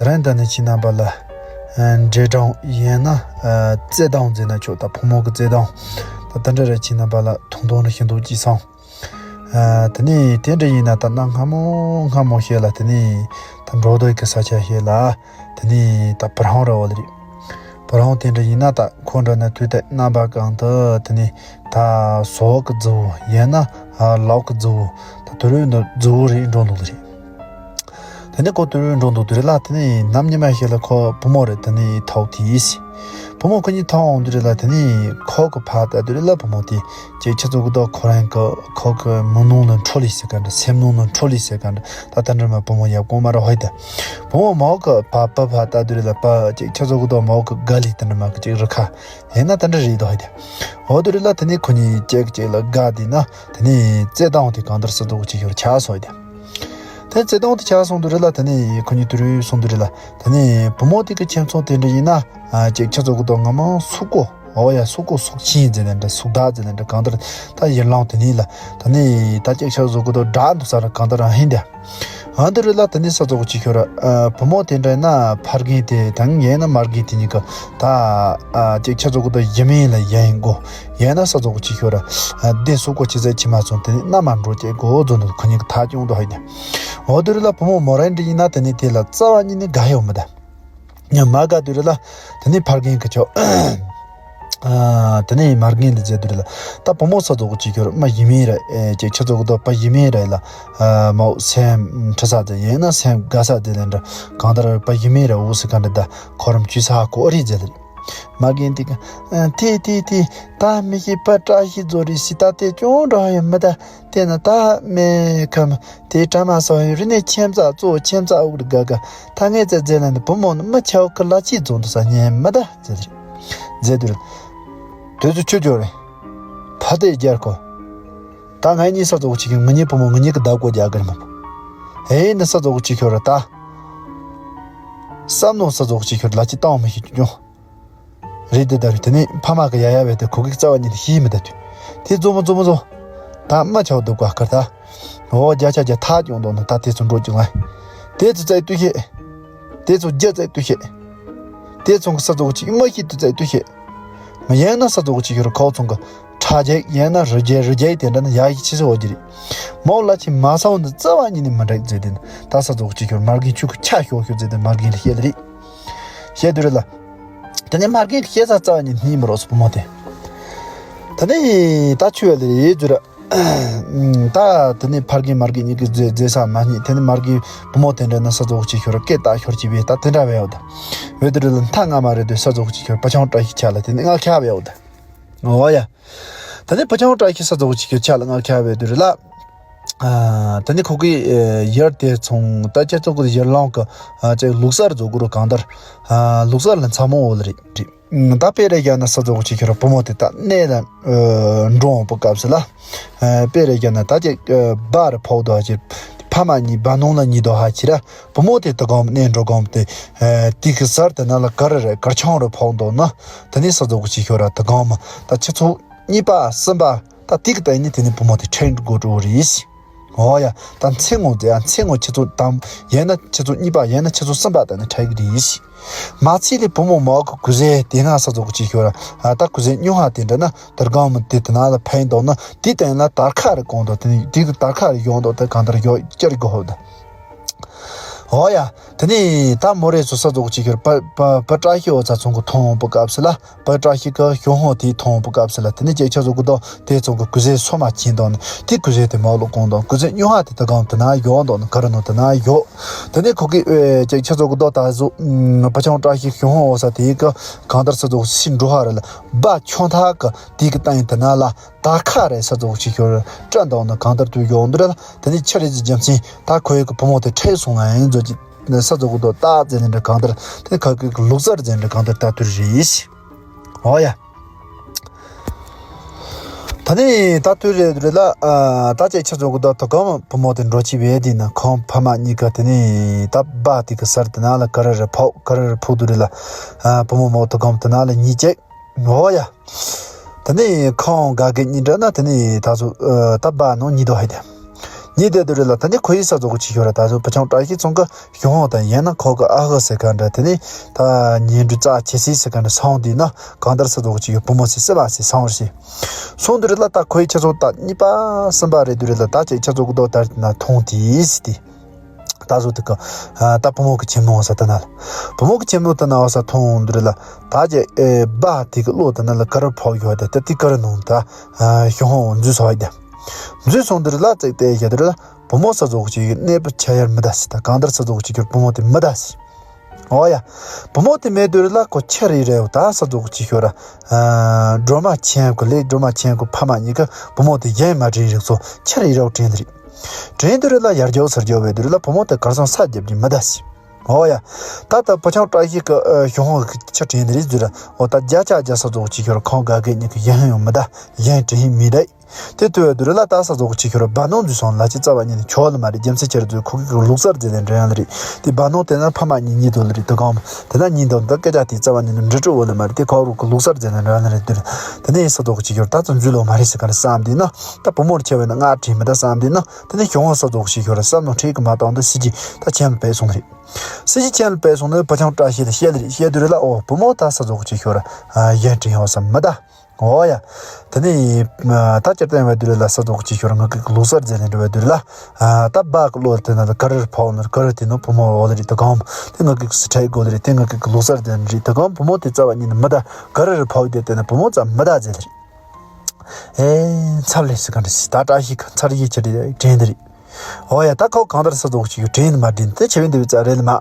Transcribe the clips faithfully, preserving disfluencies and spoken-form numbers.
དེ་རིང་ད་ནི་ཁྱེད་རྣམ་པ་ལ་ཨ་འབྲས་གྲང་ཡིན་ན་ཨ་བརྩེ་དུང་ཟེར་ན་ཆོག་ད་ཕོ་མོ་གི་བརྩེ་དུང་ད་དེ་འདྲ་རེ་ཁྱེད་རྣམ་པ་ལ་ཐུང་ཐུང་རེ་ཞུ་འདོད་ཀྱིས་སོང་། ཨ་དེ་ནས་དེ་འདྲ་ཡིན་ན་ད་གནའ་སྔ་མོ་སྔ་མོ་ཞིག་ལ་དེ་ནས་ད་འབྲོག་སྡེ་གི་ས་ཆ་ཞིག་ལ་དེ་ནས་ད་བུ་རམ་ར་བ་ལ་རེད། བུ་རམ་དེ་འདྲ་ཡིན་ན་ད་ཁོ་འདྲ་ན་དུས་དེ་རྣམ་པ་གང་དུ་དེ་ནས་ད་ཟོག་གི་རྫི་བོ་ཡིན་ན་ལོག་གི་རྫི་བོ་ད་དུར་བུའི་རྫི་བོ་རེད་འགྲོ་འདུག་ལ་རེད། དེ་ནས་ཁོ་དུར་བུའི་འགྲོ་འདུག་དུས་རེད་ལ་དེ་ནས་ནམ་ཉི་མ་ཞིག་ལ་ཁོ་བུ་མོ་རེད་དེ་ནས་ཐོག་དེས། བུ་མོ་ཁོ་གཉིས་ཐོག་འོང་དུས་རེད་ལ་དེ་ནས་ཁོ་གི་ཕ་ད་དུས་རེད་ལ་བུ་མོ་དེ་ཅིག་ཁྱེད་ཚོ་གི་ད་ཁོ་རང་གི་ཁོ་གི་མིག་ནང་ལ་འཕྲོ་ལས་ཟེར་ག་འདྲ་སེམས་ནང་ལ་འཕྲོ་ལས་ཟེར་ག་འདྲ་ད་ད་འདྲ་མ་བུ་མོ་ཡབ་གོང་མ་ར་ཧོད་དེ། བུ་མོ་མོ་གི་ཕ་ཕ་ཕ་ད་དུས་རེད་ལ་ཕ་ཅིག་ཁྱེད་ཚོ་གི་ད་མོ་གི་དགའ་ལས་དེ་འདྲ་མ་གི་ཅིག་རི་ཁ་ཡིན་ན་ད་འདྲ་རེད་ད་ཧོད་དེ། འོ་དུས་རེད་ལ་དེ་ནས་ཁོ་གཉིས་ཅིག་ཅིག་ལ་དགའ་དེ་ན་དེ་ནས་བརྩེ་དུང་དེ་གང་ལྟར་སྲིད་དོག་ཅིག་ཤོར་ཆགས་སོང་དེ། དེ་བརྩེ་དུང་དེ་ཆགས་སོང་དུས་རེད་ལ་དེ་ནས་ཁོ་གཉིས་དུར་བུ་སོང་དུས་རེད་ལ་དེ་ནས་བུ་མོ་དེ་གི་ཁྱིམ་ཚང་དེ་འདྲ་ཡིན་ན་ཨ་ཅིག་ཁྱེད་ཚོ་གི་ད་སྔ་མོ་སུག་གོ་འོ་ཡ་སུག་གོ་སུག་ཆེན་ཟེར་ནས་འདྲ་སུག་བདག་ཟེར་ནས་འདྲ་གང་ལྟར་ད་ཡར་ལངས་དེ་ནས་ལ་དེ་ནས་ད་ཅིག་ཁྱེད་ཚོ་གི་ད་དགྲ་འདུག་ས་ར་གང་ལྟར་རང་ཧིན་དེ། ཨ་འདི་རུ་ལ་དེ་ནས་ས་ཚོགས་ཅིག་ཤོར་ཨ་བུ་མོ་དེ་འདྲ་ན་ཕ་རྒན་དེ་དང་ཡིན་ན་མ་རྒན་དེ་གཉིས་ཀ་ད་ཨ་ཅིག་ཁྱེད་ཚོ་གི་ད་ཡིན་མིན་ལ་ཡིན་གོ་ཡིན་ན་ས་ཚོགས་ཅིག་ཤོར་ཨ་དེ་སུ་གོ་ཅི་ཟེར་ཅི་མ་སོང་དེ་ནས་ན་མ་འགྲོ་ཅེས་གོ་རྫོན་དུ་ཁོ་གཉིས་ཀ་ཐག་ཅུང་དུ་ཧ་ཡིན། འོ་དེ་རུ་ལ་བུ་མོ་མོ་རང་འདྲ་ཡིན་ན་དེ་ནས་དེ་ལ་རྩ་བ་ཉིད་ནས་དགའ་ཡོད་མི་ད། ཉམས་མ་དགའ་དུས་རེད་ལ། དེ་ནས་ཕ་རྒན་གྱི་ཆོག་ཨ་དེ་ནས་མ་རྒན་འདི་མཛད་དུས་རེད་ལ། ད་བུ་མོ་ས་རྫོགས་ཀྱི་ཁྱོད་མ་ཡིན་མིན་ར་ཨེ་ཅེ་ཁྱེད་ཚོ་གི་ད་པ་ཡིན་མིན་ར་ལ། ཨ་མོ་སེམས་ཁྲི་ས་དེ་ཡིན་ན་སེམས་དགའ་ས་དེ་ལས་འདྲ་གང་ལྟར་པ་ཡིན་མིན་ར་འུ་སི་ག་འདྲ་ད་ཁོ་རམ་ཅུས་ས་གོ་རི་མཛད་དེ། མ་རྒན་འདི་ག་ཨ་དེ་དེ་དེ་ད་མི་ཤེས་པ་བཀྲ་ཤིས་རྫོགས་རེད་སི་ད་དེ་ཅུང་འདྲ་ཡོད་མི་ད། དེ་ན་ད་མེ་ཁམ་དེ་གྲ་མ་སོང་ཡིན་རི་ནས་ཁྱིམ་ཚ་གཙོ་བོ་ཁྱིམ་ཚ་འུག་དགའ་དགའ་ད་ངས་ཙེ་ཙེ་ན་འདི་བུ་མོ་ནི་མི་ཆའོ་ཁི་ལ་ཅི་རྫོང་དུ་ས་ཉན་མི་ད་ཟེར་ཟེར་དུས། དེ་ཚོ་ཆོས་ཅོ་རེད། ཕ་དེ་རྒྱལ་ཁོ། ད་ངའི་གཉིས་ས་ཚོགས་ཅིག་གི་ངི་གཉིས་བུ་མོ་ངི་གཉིས་ཀྱི་བདག་གོ་རྒྱག་གི་རེད་མ་པ། ཨེ་ནི་ས་ཚོགས་ཅིག་ཤོར་ར་ད། བསམ་མནོ་ས་ཚོགས་ཅིག་ཤོར་ལ་ཅི་བཏང་མི་ཤེས་ཀྱོ། རེད་དེ་ད་རེད་དེ་ནས་ཕ་མ་གི་ཡ་ཡ་བས་དེ་ཁོ་གིས་རྩ་བ་ཉིད་དུ་ཤེས་མི་ད་དུས། དེ་ཙོ་མོ་ཙོ་མོ་ཙོ། ད་མ་ཆའོ་འདུག་ག་ཁར་ད། འོ་རྒྱ་ཆ་རྒྱ་ཐག་ཀྱང་འདོག་ན་ད་དེ་ཚོ་འགྲོ་ཀྱང་ང་། དེ་ཚོ་རྩ་ཡི་ལྟོས་ཤེས། དེ་ཚོ་རྒྱ་རྩ་ཡི་ལྟོས་ཤེས། དེ་ཚོ་གི་ས་ཚོགས་ཅིག་མ་ཤེས་དུ་རྩ་ཡི་ལྟོས་ཤེས། མ་ཡང་ན་ས་ཚོགས་ཅིག་ཡོད་ར་ཁོ་ཚོ་གི་ཁྲ་རྒྱ་ཡང་ན་རི་རྒྱ་རི་རྒྱ་དེ་འདྲ་ན་ཡ་ཡི་ཆི་ཟེར་བ་ཅི་རེད། མོ་ལ་ཆི་མ་སང་འདི་རྩ་བ་ཉིད་ནས་མི་འགྲིག་ཟེར་དེ་ན་ད་ས་ཚོགས་ཅིག་ཡོད་མ་རྒན་ཆུ་གི་ཆ་ཤོག་ཤོག་ཟེར་དེ་མ་རྒན་ལ་བཤད་ལ་རེད། བཤད་དུས་རེད་ལ། དེ་ནས་མ་རྒན་གྱི་ཤེས་ས་རྩ་བ་ཉིད་སྙིང་མི་རོགས་སུ་བུ་མོ་དེ། དེ་ནས་ད་ཆུ་བ་ལེ་རེད་ཟེར། ད་དེ་ནས་ཕ་རྒན་མ་རྒན་གཉིས་ཀྱི་རྫས་རྫས་ས་མ་རྙེད་དེ་ནས་མ་རྒན་བུ་མོ་དེ་འདྲ་ན་ས་རྫོགས་ཅིག་ཤོར་སྐད་ད་ཤོར་གྱི་བས་ད་དེ་འདྲ་བས་འོ་ད། བས་དེ་རེད་ལ་མཐའ་སྔ་མ་རེད་དུས་ས་རྫོགས་ཅིག་ཤོར་པ་ཆང་བཀྲ་ཤིས་ཆ་ལ་དེ་ནས་ང་ཁྱ་བས་འོ་ད། འོ་ཡ། དེ་ནས་པ་ཆང་བཀྲ་ཤིས་ས་རྫོགས་ཅིག་ཤོར་ཆ་ལ་ང་ཁྱ་བས་དེ་རེད་ལ། ཨ་ད་ནི་ཁོ་གི་ཡར་དེ་ཚོང་ད་ཁྱེད་ཚོ་གི་ཡར་ལང་གི་ཨ་ཅེ་ལུག་གསར་བཟོ་དགོས་རུ་གང་ལྟར་ཨ་ལུག་གསར་ལ་མཚམས་མོ་འོ་ལ་རེད་རེད། ད་དཔེ་རེ་རྒྱག་ན་ས་རྫོགས་ཅིག་ཁྱོད་ར་བུ་མོ་དེ་ད་གནས་ལ་འགྲོ་འོང་པོ་སྐབས་སུ་ལ་ཨ་དཔེ་རེ་རྒྱག་ན་ད་ཅེ་སྦ་ར་ཕོག་དོ་ཧ་ཅེ་ཕ་མ་གཉིས་སྦ་ནོང་ལ་གཉིས་དོ་ཧ་ཅེ་ར་བུ་མོ་དེ་ད་གོམ་གནས་འགྲོ་གོམ་དེ་ཨ་དེ་གི་སར་དེ་ན་ལ་གར་རེ་གར་ཆང་རེ་ཕོག་འདོག་ན་ད་ནི་ས་རྫོགས་ཅིག་ཁྱོད་ར་ད་གོམ་ད་ཁྱེད་ཚོ་གཉིས་པ་གསུམ་པ། ད་དེ་གི་སྟེང་ནས་དེ་ནས་བུ་མོ་དེ་ཁྲེལ་དགོས་འགྲོ་རེད། འོ་ཡ། ད་མཚན་ངོ་དེ་ཡ་མཚན་ངོ་ཁྱེད་ཚོ་དང་ཡན་ན་ཁྱེད་ཚོ་གཉིས་པ་ཡན་ན་ཁྱེད་ཚོ་གསུམ་པ་དང་ནི་ཁྲལ་གི་རེད། མ་ཚད་ལས་བུ་མོ་མོ་གི་གུ་ཟེ་དེ་སྔ་ས་རྫོགས་ཅིག་ཤོར་ཨ་ད་གུ་ཟེ་སྨྱོ་ཧ་དེ་འདྲ་ན་དར་སྒང་མི་དེ་དེ་ན་ལ་ཕན་འདོག་ན་དེ་སྟེང་ལ་དར་ཁ་རེ་གོང་འདོག་དེ་ནི་དེ་གི་དར་ཁ་རེ་ཡོང་འདོག་དེ་གང་ལྟར་ཡོ་བསྐྱར་དགོས་ཧོ་ད། འོ་ཡ། དེ་ནས་ད་མོ་རེ་སོ་ས་རྫོགས་ཅིག་ཤོར་པ་པ་པ་བཀྲ་ཤིས་འོ་ཚ་ཚོང་གི་མཐོང་བ་སྐབས་སུ་ལ། པ་བཀྲ་ཤིས་ཀྱི་ཞོ་ཧོ་དེའི་མཐོང་བ་སྐབས་སུ་ལ་དེ་ནས་ཅེ་ཆ་བཟོ་གི་དོ་དེ་ཚོ་གི་གུ་ཟེ་སོ་མ་ཁྱིན་དང་ནི་དེ་གུ་ཟེ་དེ་མོ་ལོ་གོང་དང་གུ་ཟེ་སྨྱོ་ཧ་དེ་ད་གང་དེ་ན་ཡོང་དང་ནི་ག་རེ་ནོ་དེ་ན་ཡོ། དེ་ནས་ཁོ་གི་ཨེ་ཅེ་ཆ་བཟོ་གི་དོ་ད་བཟོ་པ་ཆང་བཀྲ་ཤིས་ཞོ་ཧོ་འོ་ས་དེའི་གི་གང་ལྟར་ས་རྫོགས་སི་འགྲོ་ཧ་རེ་ལ་སྦ་ཆོ་ཐ་གི་དེ་གི་སྟེང་དེ་ན་ལ་ད་ཁ་རེ་ས་རྫོགས་ཅིག་ཤོར་སྐྲ་འདང་ནི་གང་ལྟར་དུ་ཡོང་འདི་རེ་ལ་དེ་ནས་ཆ་རེ་ཟི་རྒྱམ་སིན་ད་ཁོ་ཡི་གི་བུ་མོ་དེ་ཁྲེལ་སོང་ང་ཡིན་བཟོ་ཅིག་ས་རྫོགས་གི་དོ་ད་ཟེར་ནི་འདྲ་གང་ལྟར་དེ་ཁ་གི་ལུག་གསར་ཟེར་འདྲ་གང་ལྟར་ད་དུར་རེད། འོ་ཡ། ད་ནི་ད་དུར་རེད་རེད་ལ་ཨ་ད་ཅེ་ཆ་རྫོགས་གི་དོ་ད་གམ་བུ་མོ་དེ་འགྲོ་ཅི་བས་དེ་ན་ཁོང་ཕ་མ་གཉིས་ཀ་དེ་ནི་ད་སྦ་དེ་གི་སར་དེ་ན་ལ་ག་རེ་རེ་ཕོག་ག་རེ་རེ་ཕོག་དུ་རེད་ལ་ཨ་བུ་མོ་མོ་ད་གམ་དེ་ན་ལ་གཉིས་ཅེ། འོ་ཡ། དེ་ནས་ཁོང་དགའ་གི་གཉིས་འདྲ་ན་དེ་ནས་ད་ཚོ་ཨ་ད་སྦ་ནང་གཉིས་དོ་ཧེ་དེ། ཉིན་དེ་དུས་རེད་ལ་ད་ནི་ཁོ་ཡིས་ས་རྫོགས་ཅིག་ཤོར་ར། ད་གཟོད་བུ་ཆུང་བཀྲ་ཤིས་ཚང་གི་ཞུ་ཧོང་དང་ཡང་ན་ཁོ་གི་ཨ་ཧུ་ཟེར་ག་འདྲ། དེ་ནི་ད་ཉེ་འབྲེལ་རྩ་ཆེ་སའི་ཟེར་ག་འདྲ་སོང་དུས་ན། གང་ལྟར་ས་རྫོགས་ཅིག་ཤོར་བུ་མོ་སི་སི་བ་སི་སོང་རེད། སོང་དུས་རེད་ལ་ད་ཁོ་ཡི་ཆ་ཚང་ད་གཉིས་པ་གསུམ་པ་རེད་དུས་རེད་ལ། ད་ཅིག་ཆ་ཚང་གི་རྡོ་དར་ན་མཐོང་དེ་སི་དེ། ད་གཟོད་དེ་གི་ད་བུ་མོ་གི་ཆེན་མོ་ས་ད་ན་ལ། བུ་མོ་གི་ཆེན་མོ་ད་ན་བ་ས་མཐོང་དུས་རེད་ལ། ད་ཅིག་ཨེ་བ་དེ་གི་བློ་ད་ན་ལ་ག་རུ་ཕོག་ཡོད་དེ། ད་དེ་ག་རུ་ནང་ད་ཞུ་ཧོང་འཛུལ་སོང་ཡོད་དེ། འཛུལ་སོང་དུས་རེད་ལ་ཙིག་དེ་ཡ་དུས་རེད་ལ། བུ་མོ་ས་རྫོགས་ཅིག་གི་གནས་བབ་ཆ་ཡར་མི་ད་སི། ད་གང་ལྟར་ས་རྫོགས་ཅིག་ཤོར་བུ་མོ་དེ་མི་ད་སི། འོ་ཡ། བུ་མོ་དེ་མེད་དུས་རེད་ལ་ཁོ་ཆི་རེད་རེད། ད་ས་རྫོགས་ཅིག་ཤོར་ར། སྒྲོལ་མ་ཆེན་གོ་ལེ། སྒྲོལ་མ་ཆེན་གོ་ཕ་མ་གཉིས་ཀ་བུ་མོ་དེ་གཞན་མ་དྲན་རིགས་སོ་ཆི་རེད་རེད་དྲན་དེ་རེད། དྲན་དུས་རེད་ལ་ཡར་རྒྱོག་ཚུར་རྒྱོག་བས་དུས་རེད་ལ་བུ་མོ་དེ་གར་སོང་ས་རྒྱབ་ཀྱི་མི་ད་སི། འོ་ཡ། ད་ད་བུ་ཆུང་བཀྲ་ཤིས་ཀྱི་ཞུ་ཧོང་གི་ཆི་དྲན་དེ་རེད་དུས་ར། འོ་ད་བརྒྱ་ཆ་བརྒྱ་ས་རྫོགས་ཅིག་ཤོར་ཁོང་ག་གེ་གཉིས་ཀ་གཞན་ཡང་མི་ད། གཞན་དྲན་མི་ད། དེ་དུས་དུས་རེད་ལ་ད་ས་རྫོགས་ཅིག་ཤོར་བ་ནང་འཛུལ་སོང་ལ་ཅི་རྩ་བ་ཉིད་ནས་ཆོག་ལ་མ་རེད། རྒྱུ་མཚན་ཅི་རེད་དུས་ཁོ་གི་ལུགས་གསར་རྫས་ལས་འགྲོ་ཡང་ལ་རེད། དེ་བ་ནང་དེ་ན་ཕ་མ་གཉིས་གཉིས་དོ་ལ་རེད། དུ་གང་དེ་ན་གཉིས་དོ་འདི་སྐད་ཆ་དེ་རྩ་བ་ཉིད་ནས་འདྲི་སྤྲོ་བོ་ལ་མ་རེད། དེ་ཁོ་རུ་གི་ལུགས་གསར་རྫས་ལས་འགྲོ་ཡང་ལ་རེད། དུས་དེ་ནས་ས་རྫོགས་ཅིག་ཤོར་ད་ཚོ་འཛུལ་ལོ་མ་རེད་ཟེར་ག་རེ་བསམ་དེ་ན། ད་བུ་མོར་ཆེ་བས་ན་ང་དྲིས་མི་ད་བསམ་དེ་ན། དེ་ནས་ཞུ་ཧོང་ས་རྫོགས་ཅིག་ཤོར་བསམ་ནོ་ཁྲིད་གི་མ་བཏང་དུ་སི་ཇི་ད་ཆེན་ལ་བས་སོང་ལ་རེད། སི་ཇི་ཆེན་ལ་བས་སོང་ནས་བུ་ཆུང་བཀྲ་ཤིས་ལ་བཤད་ལ་རེད། བཤད་དུས་རེད་ལ་འོ་བུ་མོ་ད་ས་རྫོགས་ཅིག་ཤོར་གཞན་དྲིས་ཡོང་བསམ་མི་ད། འོ་ཡ། དེ་ནས་ད་སྤྱིར་བཏང་བའི་དུས་ལ་ས་རྫོགས་ཅིག་ཤོར་ང་གི་ལུགས་གསར་རྫས་ལས་འགྲོ་བའི་དུས་ལ། ད་བ་གི་བློ་དེ་ན་ག་རེར་ཕོག་ན་ག་རེ་དེ་ནོ་བུ་མོ་འོ་ལ་རེད། ད་གང་དེ་ང་གི་སི་ཁྲའི་གོ་ལ་རེད། དེ་ང་གི་ལུགས་གསར་རྫས་རེད། ད་གང་བུ་མོ་དེ་རྩ་བ་ཉིད་ནས་མི་ད། ག་རེར་ཕོག་དེ་དེ་ན་བུ་མོ་རྩ་མི་ད་རྫས་རེད། ཨེ་མཚར་ལས་སི་ག་འདྲ་སི་ད་བཀྲ་ཤིས་ཁ་མཚར་ཡིད་ཆེ་རེད་དྲན་དེ་རེད། འོ་ཡ། ད་ཁོ་གང་ལྟར་ས་རྫོགས་ཅིག་ཡོད་དྲན་ནི་མ་དྲན་དེ་ཆེ་བའི་འདི་བའི་རྩ་རེད་ལ་མ།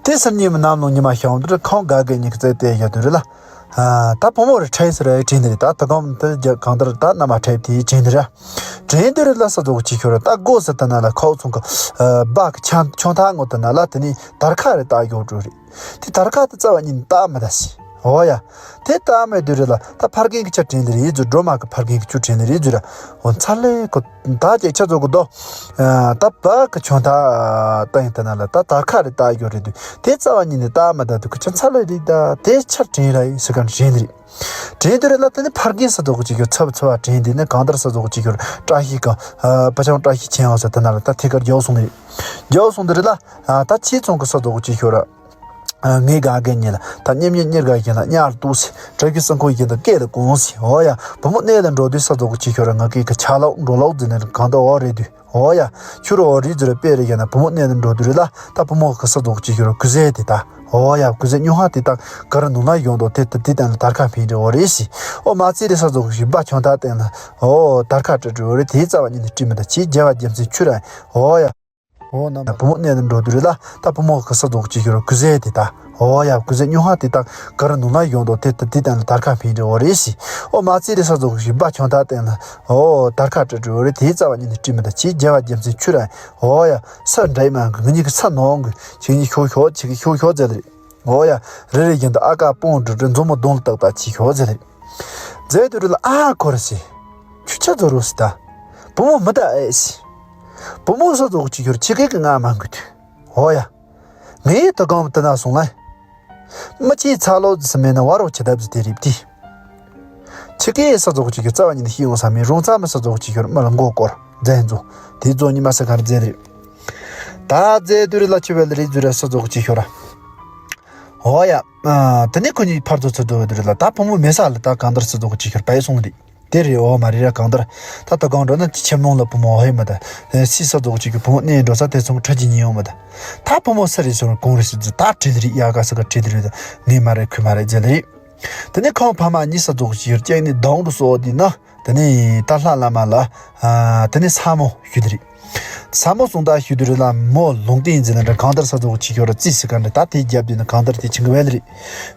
དེ་སེམས་ཉིད་མི་རྣམས་ལོ་ཉི་མ་ཤང་དུ་ཁོང་དགའ་དགའ་ཉིད་ཀྱི་རྩེ་དེ་ཡ་དུ་རེད་ལ། ད་བུ་མོ་རེ་ཁྲེལ་ཟེར་རེ་དྲན་དེ་རེད། ད་ད་གང་དུ་རྒྱ་གང་ལྟར་ད་རྣམ་པ་ཁྲེལ་དེ་དྲན་དེ་རེད། དྲན་དེ་རེད་ལ་ས་རྫོགས་ཅིག་ཤོར་ད་སྒོ་ཟེར་ད་ན་ལ་ཁོག་ཚོང་གི་བག་ཆང་ཆང་ཐག་ངོ་ད་ན་ལ་དེ་ནི་དར་ཁ་རེ་ད་ཡོད་འགྲོ་རེད། དེ་དར་ཁ་དེ་རྩ་བ་ཉིད་ནས་བཏགས་མི་ད་སི། འོ་ཡ། དེ་བཏགས་མེད་དུས་རེད་ལ་ད་ཕར་རྒན་གྱི་ཆ་དྲན་ནི་རེད་ཟུ། སྒྲོལ་མ་གི་ཕར་རྒན་གྱི་ཆུ་དྲན་ནི་རེད་ཟུ་ར། འོ་མཚར་ལས་ཁོ་ད་ཅེ་ཆ་ཚོ་གི་རྡོ། ད་བག་གི་ཆུང་ཐག་བཏགས་ཡིན་ད་ན་ལ་ད་དར་ཁ་རེ་བཏགས་ཡོད་རེད་དུས་དེ་རྩ་བ་ཉིད་ནས་བཏགས་མ་ད་དུས་ཁོ་ཆ་མཚར་ལས་རེད། ད་དེ་ཆ་དྲན་ར་ཡིན་ཟེར་ག་དྲན་ནི་རེད། དྲན་དུས་རེད་ལ་དེ་ནི་ཕར་རྒན་ས་རྫོགས་ཅིག་ཡོད་ཚབ་ཚབ་བ་དྲན་དེ་ནི་གང་ལྟར་ས་རྫོགས་ཅིག་ཡོད་བཀྲ་ཤིས་གང་བུ་ཆུང་བཀྲ་ཤིས་ཆེན་ཡང་ས་ད་ན་ལ་ད་ཐད་ཀར་རྒྱག་སོང་ནི་རེད། རྒྱག་སོང་དུས་རེད་ལ་ད་ཁྱེད་ཚང་གི་ས་རྫོགས་ཅིག་ཡོད་ར། ངའི་དགའ་དགའ་ཉིད་ལ་ད་མཉམ་ཉིད་གཉེར་དགའ་ཡིན་ལ་གཉའ་ལ་གཏུགས་སི། གྲྭ་རྒྱུ་སྲང་ཁོག་ཡིན་ད་སྐད་ལ་གོང་སི། འོ་ཡ། བུ་མོ་གནས་ལ་འགྲོ་དུས་ས་རྫོགས་ཅིག་ཤོར་ང་གི་གི་ཆ་ལོག་འགྲོ་ལོག་ཟེར་ནས་གང་ལྟར་འོ་རེད་དུས། འོ་ཡ། ཁྱོད་ར་འོ་རེད་ཟེར་དཔེ་རེད་ཡ་ན་བུ་མོ་གནས་ལ་འགྲོ་དུས་རེད་ལ་ད་བུ་མོ་གི་ས་རྫོགས་ཅིག་ཤོར་གུ་ཟེ་དེ་ད། འོ་ཡ། གུ་ཟེ་སྨྱོ་ཧ་དེ་ད་ག་ར་ནུ་ལ་ཡོང་དོ་དེ་ད་དེ་དང་ལ་དར་ཁ་འཕེན་རེ་འོ་རེད་སི། འོ་མ་ཚེ་རེ་ས་རྫོགས་ཤིག་བ་ཆང་ད་སྟེང་ལ་འོ་དར་ཁ་སྤྲད་རེ་འོ་རེད། དེའི་རྩ་བ་ཉིད་ནས་སྤྲིན་མི་ད་ཆེས་རྒྱལ་བ་རྒྱལ་མཚན་ཆུ་ར། འོ་ཡ། འོ་ན་བུ་མོ་གནས་ལ་འགྲོ་དུས་རེད་ལ་ད་བུ་མོ་གི་ས་རྫོགས་ཅིག་ཤོར་གུ་ཟེ་དེ་ད། འོ་ཡ། གུ་ཟེ་སྨྱོ་ཧ་དེ་ད་ག་ར་ནུ་ལ་ཡོང་དོ་དེ་ད་དེ་དང་ལ་དར་ཁ་འཕེན་རེ་འོ་རེད་སི། འོ་མ་ཚེ་རེ་ས་རྫོགས་ཤིག་བ་ཆང་ད་སྟེང་ལ་འོ་དར་ཁ་སྤྲད་རེ་འོ་རེད། དེའི་རྩ་བ་ཉིད་ནས་སྤྲིན་མི་ད་ཆེས་རྒྱལ་བ་རྒྱལ་མཚན་ཆུ་ར། འོ་ཡ། ས་འདྲ་མ་གི་ངི་གི་ས་ནོ་གི་ཆེ་ཉིད་ཤོ་ཤོ་ཆེ་གི་ཤོ་ཤོ་ཟེར་ལ་རེད། འོ་ཡ། རེ་རེ་བཞིན་དུ་ཨ་ཀ་སྤོང་འགྲོ་འགྲོ་མཛོ་མོ་གདོང་ལ་བཏགས་པ་ཆེ་ཤོ་ཟེར་ལ་རེད། མཛད་དུ་རུ་ལ་ཨ་ཁོ་ར་སི། ཆུ་ཆ་ཛོ་རུ་སི་ད། བུ་མོ་མི་ད་ཨེ་སི། བུ་མོ་ས་རྫོགས་ཅིག་ཤོར་ཆི་གེ་གི་ང་མ་འགུལ་དུས། འོ་ཡ། ངའི་ད་གང་དུ་ན་སོང་ལ། མི་ཆེས་ཚ་ལོ་ཟི་མེད་ན་བ་རོ་ཆི་ད་བཟི་དེ་རིབ་དི། ཆི་གེ་ས་རྫོགས་ཅིག་ཤོར་རྩ་བ་ཉིད་ནས་ཤི་ཡོང་ས་མི་རུང་ཚ་མི་ས་རྫོགས་ཅིག་ཤོར་མི་ལ་མགོ་སྐོར་མཛད་མཛོ། དེ་ཛོ་ཉི་མ་ས་གར་མཛད་རིབ། ད་མཛད་དུ་རི་ལ་ཆི་བེ་ལ་རི་ཛུ་ར་ས་རྫོགས་ཅིག་ཤོར་ར། འོ་ཡ། དེ་ནས་ཁོ་གཉིས་ཕར་ཚུར་ཚུར་འགྲོ་བའི་དུས་ལ་ད་བུ་མོ་མེད་ས་ལ་ད་གང་ལྟར་ས་རྫོགས་ཅིག་ཤོར་བས་སོང་རེད། དེ་རེད་འོ་མ་རེད་ར་གང་ལྟར། ད་ད་གང་འགྲོ་ན་ཆེ་མོང་ལ་བུ་མོ་ཧེ་མ་ད། སི་ས་རྫོགས་ཅིག་གི་བུ་མོ་གནས་འགྲོ་ས་དེ་ཚོ་ཁྲ་ཅིག་ཉིན་ཡོང་མ་ད། ད་བུ་མོ་ས་རེད་སོང་གོང་རེད་སི་ཛི་ད་བྲིས་ལ་རེད་ཡ་ག་ས་ག་བྲིས་ལ་རེད་ད་ངས་མ་རེད་ཁུ་མ་རེད་ཟེར་ལ་རེད། དེ་ནས་ཁོང་ཕ་མ་གཉིས་ས་རྫོགས་ཅིག་ཤོར་ཀྱང་ནི་གདོང་དུ་སོ་དེ་ན། དེ་ནས་ད་ལྷ་བླ་མ་ལ། དེ་ནས་ས་མོ་ཞུ་དེ་རེད། ས་མོ་གསུང་ད་ཞུ་དེ་རེད་ལ་མོ་ལུང་བསྟན་འཛིན་ལ་འདྲ་གང་ལྟར་ས་རྫོགས་ཅིག་ཤོར་རྩིས་སི་ག་འདྲ་ད་དེ་རྒྱབ་དེ་ནི་གང་ལྟར་དེ་ཆིང་གི་བས་ལ་རེད།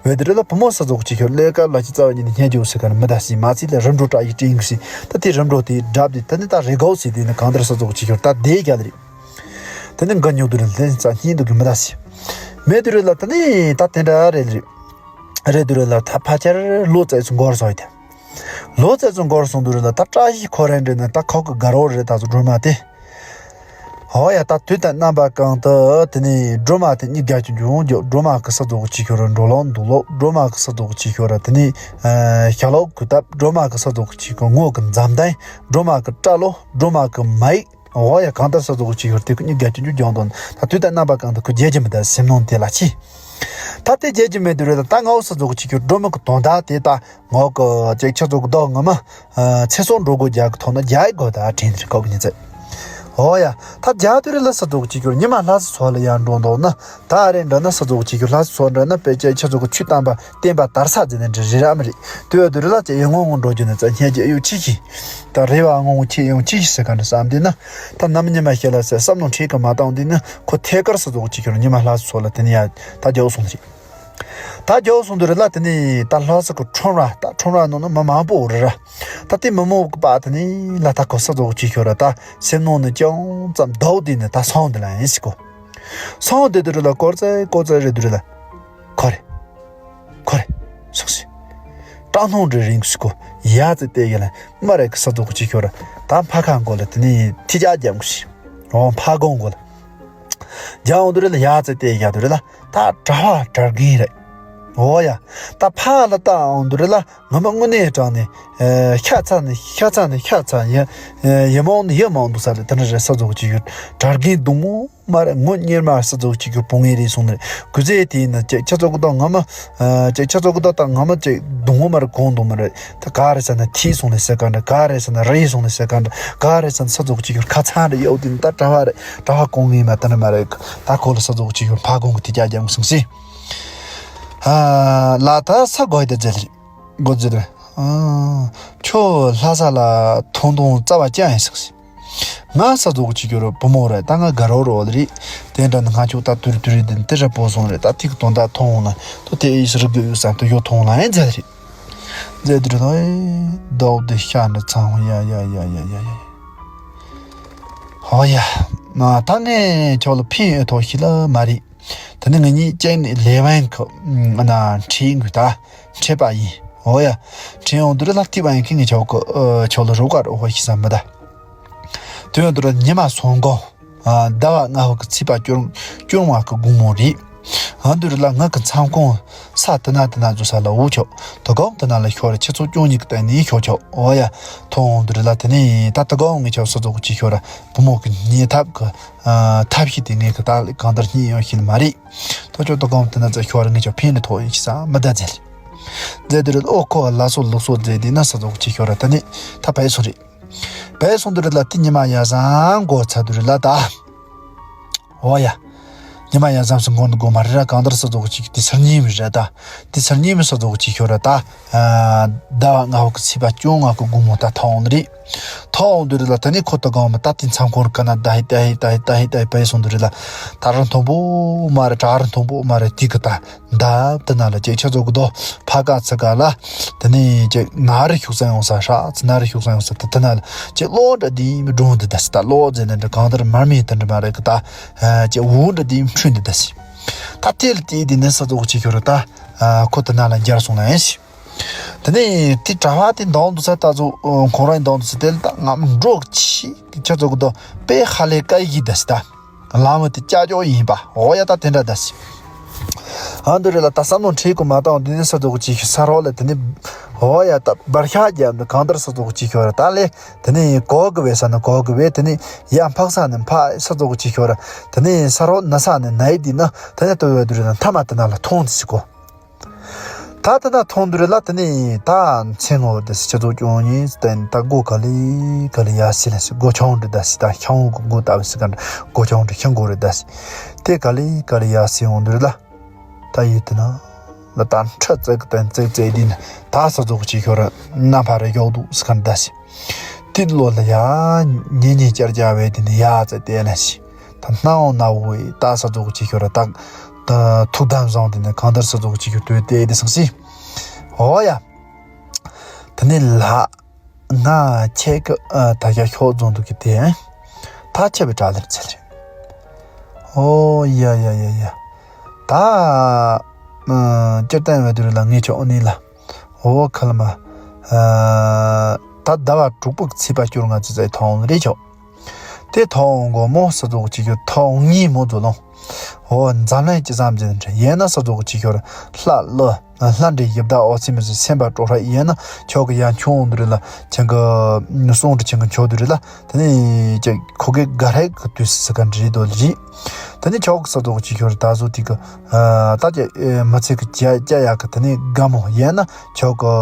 བས་དེ་རེད་ལ་བུ་མོ་ས་རྫོགས་ཅིག་ཤོར་ལས་ཀ་ལ་ཅི་རྩ་བ་ཉིད་ནས་སྙན་རྒྱུ་སི་ག་འདྲ་མི་ད་སི་མ་ཚིག་ལ་རིམ་གྲོ་བཀྲ་ཡི་སྤྲིན་གི་སི་ད་དེ་རིམ་གྲོ་དེ་སྒྲབ་དེ་ད་ནི་ད་རེ་གའོ་སི་དེ་ནི་གང་ལྟར་ས་རྫོགས་ཅིག་ཤོར་ད་དེ་རྒྱབ་ལ་རེད། དེ་ནི་འགའ་ཉོག་དེ་རེད་ལ་ས་སྙིང་སྡུག་གི་མི་ད་སི། མེད་དེ་རེད་ལ་ད་ནི་ད་དེ་འདྲ་རེད་ལ་རེད། རེད་དེ་རེད་ལ་ད་ཕ་ཆར་ལོ་ཙཱ་ཚོ་འགོར་སོང་ཡི་དེ། ལོ་ཙཱ་ཚོ་འགོར་སོང་དུས་རེད་ལ་ད་བཀྲ་ཤིས་ཁོ་རང་འདྲེ་ན་ད་ཁོ་གི་དགའ་རོགས་རེད་ད་ཚོ་སྒྲོལ་མ་དེ། ཧོ་ཡ་ད་དུས་དང་རྣམ་པ་གང་དུ་དེ་ནས་སྒྲོལ་མ་དེ་གཉིས་རྒྱ་ཆུ་འབྱུང་འཇོག་སྒྲོལ་མ་གི་ས་རྫོགས་ཅིག་ཤོར་འགྲོ་ལོང་འདུག་ལོ་སྒྲོལ་མ་གི་ས་རྫོགས་ཅིག་ཤོར་དེ་ནས་ཞྭ་ལོག་གི་སྟབས་སྒྲོལ་མ་གི་ས་རྫོགས་ཅིག་གི་ངོ་གི་འཛམ་དང་སྒྲོལ་མ་གི་སྐྲ་ལོ་སྒྲོལ་མ་གི་མ་ཡིག་འོ་ཡ། གང་ལྟར་ས་ཚོགས་ཀྱི་ཆུ་ཤོར་དེ་ཁོ་གཉིས་བརྒྱད་ཅུ་འགྱུར་འགྱངས་དང་ད་དུས་དང་རྣམ་པ་གང་དུ་ཁོ་བརྗེད་ཀྱི་མི་འདུག་སེམས་ནང་དེ་ལ་ཕྱི། ད་དེ་བརྗེད་ཀྱི་མེད་དུས་རེད། ད་ད་ངའོ་ས་ཚོགས་ཀྱི་ཆུ་ཤོར་སྒྲོལ་མ་གི་དོན་དག་དེ་ད་ངོ་གི་ཅིག་ཆུ་ཚོགས་ཀྱི་རྡོ་ངོ་མ་ཚེ་སྲོག་འགྲོ་སྒོ་རྒྱག་གི་ཐོག་ན་རྒྱག་དགོས་ད་དྲན་དེ་རེད་ཁོ་གི་ཉི་ཚེ། འོ་ཡ། ད་རྒྱག་དུས་རེད་ལ་ས་ཚོགས་ཀྱི་ཆུ་ཤོར་ཉི་མ་ལྷ་ས་ཚོགས་ལ་ཡར་འགྲོ་འདུག་ན། ད་རེད་འདྲ་ན་ས་ཚོགས་ཀྱི་ཆུ་ཤོར་ལྷ་ས་ཚོགས་འདྲ་ན་དཔེ་ཆ་ཆུ་ཚོགས་ཀྱི་ཆུ་བཏང་པ་བསྟན་པ་དར་ས་ཟེར་ནས་འདྲ་རེད་ར་མི་རེད། དུས་བ་དུས་རེད་ལ་ཅེ་ཡང་ངོ་ངོ་འགྲོ་རྒྱུ་ནི་ཙ་སྙད་ཀྱི་གཡུ་ཆི་ཤི། ད་རེ་བ་ངོ་ངོ་ཆེ་ཡང་ཆི་ཤི་ཟེར་ག་འདྲ་བསམ་དེ་ན། ད་ནམ་ཉི་མ་ཤེ་ལ་ཟེར་བསམ་མནོ་ཁྲིད་གི་མ་བཏང་དེ་ན་ཁོ་ཐད་ཀར་ས་ཚོགས་ཀྱི་ཆུ་ཤོར་ཉི་མ་ལྷ་ས་ཚོགས་ལ་དེ་ནི་ཡ་ད་རྒྱག་སོང་རེད། ད་རྒྱག་སོང་དུས་རེད་ལ་དེ་ནི་ད་ལྷ་ས་ཀྱི་ཁྲོམ་ར་ད་ཁྲོམ་ར་ནང་ན་མི་མང་པོ་རེད་ར། ད་དེ་མི་མང་པོ་གི་པ་དེ་ནི་ལ་ད་ཁོ་ས་ཚོགས་ཀྱི་ཆུ་ཤོར་ར་ད་སེམས་ནང་ནས་ཅུང་ཙམ་ལྡོག་དེ་ནི་ད་སོང་དེ་ལ་ཡིན་ཟེར་གོ། སོང་དེ་དུས་རེད་ལ་སྐོར་ཙེ་སྐོར་ཙེ་རེད་དུས་རེད་ལ། ཁོ་རེད། ཁོ་རེད། སོང་ཟེར། སྐྲག་སྣང་འདྲ་རིང་ཟེར་གོ། ཡ་ཙེ་བལྟས་ཡ་ལ་མ་རེད་གི་ས་ཚོགས་ཀྱི་ཆུ་ཤོར་ར་ད་ཕ་ཁ་མགོ་ལ་དེ་ནི་ཐི་ཅག་རྒྱབ་གོ་ཤི། འོ་ཕ་གོང་མགོ་ལ། རྒྱ་འོང་དུ་རེད་ལ་ཡ་ཙེ་བལྟས་ཡ་དུ་རེད་ལ་ད་གྲྭ་བ་གྲྭ་རྒན་རེད། འོ་ཡ། ད་ཕ་ལ་ད་འོང་དུ་རེད་ལ་ངོ་མ་དངོས་གནས་དྲང་ནས་ཤ་ཚ་ནས་ཤ་ཚ་ནས་ཤ་ཚ་ཡ། ཡ་མང་ནས་ཡ་མང་འདུག་ས་ལ་དེ་འདྲ་རེད། ས་ཚོགས་ཀྱི་ཆུ་ཤོར་གྲྭ་རྒན་གདོང་མོ་མ་རེད། ངོ་གཉེར་མ་ས་ཚོགས་ཀྱི་ཆུ་ཤོར་བུ་ངེ་རེད་སོང་ནས་གུ་ཚེ་དེ་ཡིན་ན་ཅེ་ཆ་ཚོགས་ཀྱི་ད་ངོ་མ། ཅེ་ཆ་ཚོགས་ཀྱི་ད་ད་ངོ་མ་ཅེ་གདོང་མོ་མ་རེད་གོང་གདོང་མ་རེད། ད་ག་རེ་ཟེར་ན་ཐིག་སོང་ནས་ཟེར་ག་འདྲ། ག་རེ་ཟེར་ན་རེ་སོང་ནས་ཟེར་ག་འདྲ། ག་རེ་ཟེར་ན་ས་ཚོགས་ཀྱི་ཆུ་ཤོར་ཁ་ཚང་རེ་ཡོད་དེ་ད་གྲྭ་བ་རེད། གྲྭ་བ་གོང་ངེས་མ་ད་ནི་མ་རེད། ད་གོ་ལ་ས་ཚོགས་ཀྱི་ཆུ་ཤོར་ཕ་གོང་གི་དེ་རྒྱ་རྒྱ་མོ་སོང་སི། ལ་ད་ས་གོ་ཡི་ད་རྫས་རེད། གོ་རྫས་རེད། ཁྱོད་ལྷ་ས་ལ་ཐོང་ཐོང་རྩ་བ་ཅན་ཡིན་སོང་སི། ང་ས་ཚོགས་ཀྱི་ཆུ་ཤོར་བུ་མོ་རེད། ད་ང་དགའ་རོགས་རོགས་རེད། དེ་འདྲ་ནི་ང་ཁྱོད་ད་དུར་དུར་རེད་དེ་ར་པོ་སོང་རེད། ད་ཐིག་དོན་དག་ཐོང་ལ་དུ་དེ་ཨིས་རི་གི་ཡོད་ས་དུ་ཡོད་ཐོང་ལ་ཨེ་མཛད་རེད། མཛད་དུ་རེད་ཨེ་ཟློག་དེ་ཤ་འདྲ་ཚང་ཡ་ཡ་ཡ་ཡ་ཡ་ཡ། ཧོ་ཡ། ད་ངས་ཁྱོད་ལ་ཕན་ཡོད་ཐོག་ཞིག་ལ་མ་རེད། ད་ནི་ང་གཉིས་ཅན་ནི་ལེ་བན་གི་ན་ཁྲིད་དགོས་ད། ཁྲིད་པ་ཡིན། འོ་ཡ། ཁྲིད་ཡོང་དུས་ལ་ཐིག་པ་ཡིན་མཁན་གྱི་ཆོག་གི་ཨ། ཆོག་ལ་རོགས་ཀ་རོགས་ཤི་ས་མི་ད། དུས་ཡོང་དུས་ཉི་མ་སོང་གོ། ཨ། ཟླ་བ་ལྔ་བ་གི་ཚེས་པ་བཅོ་བཅོ་ལྔ་གི་དགོང་མོ་རེད། ཨ་འདུ་རེད་ལ་ང་གི་མཚམས་ཁོང་ས་དེ་ན་དེ་ན་འཛུལ་ས་ལ་འུ་ཆོག་དོ་གོང་དེ་ན་ལ་ཤོར་ཆུ་ཚོད་བཅུ་གཉིས་གི་སྟེང་ནས་ཤོར་ཆོག་འོ་ཡ། ཐོང་འདུ་རེད་ལ་དེ་ནས་ད་དོ་གོང་ངི་ཆོག་ས་ཚོགས་ཀྱི་ཤོར་བུ་མོ་གི་ཉེ་ཐབས་གི་ཨ། ཐབས་ཤེས་དེ་ངས་གི་ད་གང་ལྟར་རྙེད་ཡོང་ཤེས་མ་རེད། ཐོ་ཅོ་ཏོ་གོང་དེ་ན་ཙ་ཤོར་ངེས་ཆོག་ཕན་ནི་ཐོག་ཡིན་ཤི་ས་མི་ད་ཟེར། ཟེར་དེ་རེད་ཨོ་ཁོ་ལ་སོ་ལུག་སོ་ཟེར་དེ་ན་ས་ཚོགས་ཀྱི་ཤོར་ད་ནི་ད་བས་སོང་རེད། བས་སོང་དུ་རེད་ལ་དེ་ཉི་མ་ཡ་བཟང་གོ་ཚ་དུ་རེད་ལ་ད། ཨོ་ཡ། ཉི་མ་ཡ་བཟང་སུ་མགོ་འདུ་གོ་མ་རེད་ར་གང་ལྟར་ས་ཚོགས་ཀྱི་དེ་སར་ཉིན་མི་རེད་ད། དེ་སར་ཉིན་མི་ས་ཚོགས་ཀྱི་ཤོར་ད། ཟླ་བ་ལྔ་བ་གི་ཚེས་པ་བཅོ་ལྔ་གི་དགོང་མོ་ད་ཐོང་རེད། ཐོག་འོང་དུས་རེད་ལ་ད་ནི་ཁོ་ད་གང་མ་ད་དེ་མཚམས་ཁོང་རུ་ཀ་ན་ད་ཧི་ད་ཧི་ད་ཧི་ད་ཧི་ད་ཧི་པའི་སོང་དུ་རེད་ལ་ད་རུང་མཐོང་པོ་མ་རེད་གྲག་རུང་མཐོང་པོ་མ་རེད་དེ་གི་ད་འདབ་དེ་ན་ལ་ཅེ་ཆ་ཚོགས་གི་དོ་ཕ་ག་ཚ་ག་ལ་དེ་ནི་ཅེ་ན་རི་ཤུགས་ས་ཡོང་ས་ཧྲ་ཚ་ན་རི་ཤུགས་ས་ཡོང་ས་དེ་དེ་ན་ལ་ཅེ་གློག་འདྲ་དེ་མི་སྒྲོན་དེ་ད་སི་ད་གློག་ཟེར་ནི་འདྲ་གང་ལྟར་མར་མེ་དེ་འདྲ་མ་རེད་གི་ད་ཅེ་འུ་འདྲ་དེ་མི་འཁྲུན་དེ་ད་སི་ད་དེ་ལ་དེ་དེ་ནི་ས་ཚོགས་ཀྱི་ཁྱོད་ར་ད་ཁོ་དེ་ན་ལ་འགྱར་སོང་ལ་ཡིན་སི། དེ་ནས་དེ་གྲྭ་བ་དེ་འདང་དུ་ས་ད་ཚོ་ཁོང་རང་འདང་དུ་ས་དེ་ལ་ད་ང་མི་འགྲོ་ཆི་ཁྱོད་ཚོ་གི་དོ་དཔེ་ཧ་ལས་ཀ་ཡི་ད་སི་ད་ལམ་དེ་ཅག་ཅོག་ཡིན་པ་འོ་ཡ་ད་དེ་འདྲ་ད་སི། ཨ་འདི་རེད་ལ་ད་བསམ་བློ་འཁྲིད་དགོས་མ་བཏང་དེ་ནས་ས་ཚོགས་ཀྱི་ས་རོགས་ལ་དེ་ནས་འོ་ཡ་ད་འབར་ཤག་རྒྱབ་འདི་གང་ལྟར་ས་ཚོགས་ཀྱི་ཁྱོད་ར་ད་ལས་དེ་ནས་གོ་གི་བས་ས་ན་གོ་གི་བས་དེ་ནས་ཡ་འཕག་ས་ནས་འཕག་ས་ཚོགས་ཀྱི་ཁྱོད་ར་དེ་ནས་ས་རོགས་ན་ས་ནས་ན་ཡི་དེ་ན་དེ་ནས་ལྟོས་ཡོད་དུ་རེད་ན་མཐའ་མ་དེ་ན་ལ་མཐོང་དེ་སི་གོ། ད་ལྟ་ན་མཐོང་དུས་རེད་ལ་དེ་ནས་ད་མཚན་ངོ་དེ་སྤྱི་ཚོགས་སྐྱོང་ཉིན་བསྟན་ད་སྒོ་ག་ལེ་ག་ལེ་ཡ་སི་ལ་སི་སྒོ་ཆུང་འདྲི་ད་སི་ད་ཤང་གི་སྒོ་ལྟ་བུ་སི་ག་འདྲ་སྒོ་ཆུང་འདྲི་ཤང་སྒོ་རེད་ད་སི་དེ་ག་ལེ་ག་ལེ་ཡ་སི་འོང་དུས་རེད་ལ་ད་ཡིད་དེ་ན་ལ་ད་ཁྲ་ཙེག་དང་ཙེག་ཙེག་དེ་ནི་ད་ས་ཚོགས་ཀྱི་ཤོར་རྣམ་པར་གཡོག་འདུག་སི་ག་འདྲ་ད་སི་དེ་ལོ་ལ་ཡ་ཉེ་ཉེ་བཅར་བཅར་བས་དེ་ནི་ཡ་ཙེ་དེ་ལ་སི། ད་སྣང་བ་ན་བོ་ཡི་ད་ས་ཚོགས་ཀྱི་ཤོར་ད་ཐུགས་དམ་བཟང་དེ་ནས་གང་ལྟར་ས་ཚོགས་ཀྱི་ཤོར་དོད་དེ་དེ་སང་སི། འོ་ཡ། དེ་ནས་ལ་ང་ཁྱེད་ཀྱི་ད་ཡ་ཤོག་རྫོང་དུ་གི་དེ་ད་ཁྱེད་པའི་དྲ་ལེབ་ཚལ་རེད། འོ་ཡ་ཡ་ཡ་ཡ། ད་སྤྱིར་བཏང་བའི་དུས་ལ་ངས་ཆོག་ནི་ལ། འོ་ཁ་ལ་མ། ད་ཟླ་བ་དྲུག་པོ་གི་ཚེས་པ་བཅོ་ལྔ་ཙི་ཙི་ཐོང་རེ་ཆོག་དེ་ཐོང་གོ་མོ་ས་ཚོགས་ཀྱི་ཁྱོད་ཐོང་ངེས་མོ་ཚོ་ལོང་། ཨོ་འཛམ་གླིང་སྤྱི་བསམ་ཅན་འདྲ་ཡིན་ན་ས་ཚོགས་ཀྱི་ཆེ་ཤོར་ལྷ་ཀླུ་ལྷ་འདྲེ་ཡི་བདག་ཨོ་ཚི་མི་ཚི་སེམས་པ་སྤྲོ་ཧྲ་ཡིན་ན་ཆོག་གི་ཡ་ཁྱོང་འདུ་རེད་ལ་ཁྱེད་ཀྱི་གསུང་འདྲི་ཁྱེད་ཀྱི་ཆོག་འདུ་རེད་ལ། དེ་ནས་ཁྱེད་ཁོ་གི་ག་རེ་གི་དུས་སུ་ག་འདྲི་དོ་ལི། དེ་ནས་ཆོག་གི་ས་ཚོགས་ཀྱི་ཆེ་ཤོར་ད་གཟོད་དེ་གི་ད་ཀྱ་མི་ཚེ་གི་ཀྱ་ཀྱ་ཡ་གི་དེ་ནས་དགའ་མོ་ཡིན་ན་ཆོག་གི་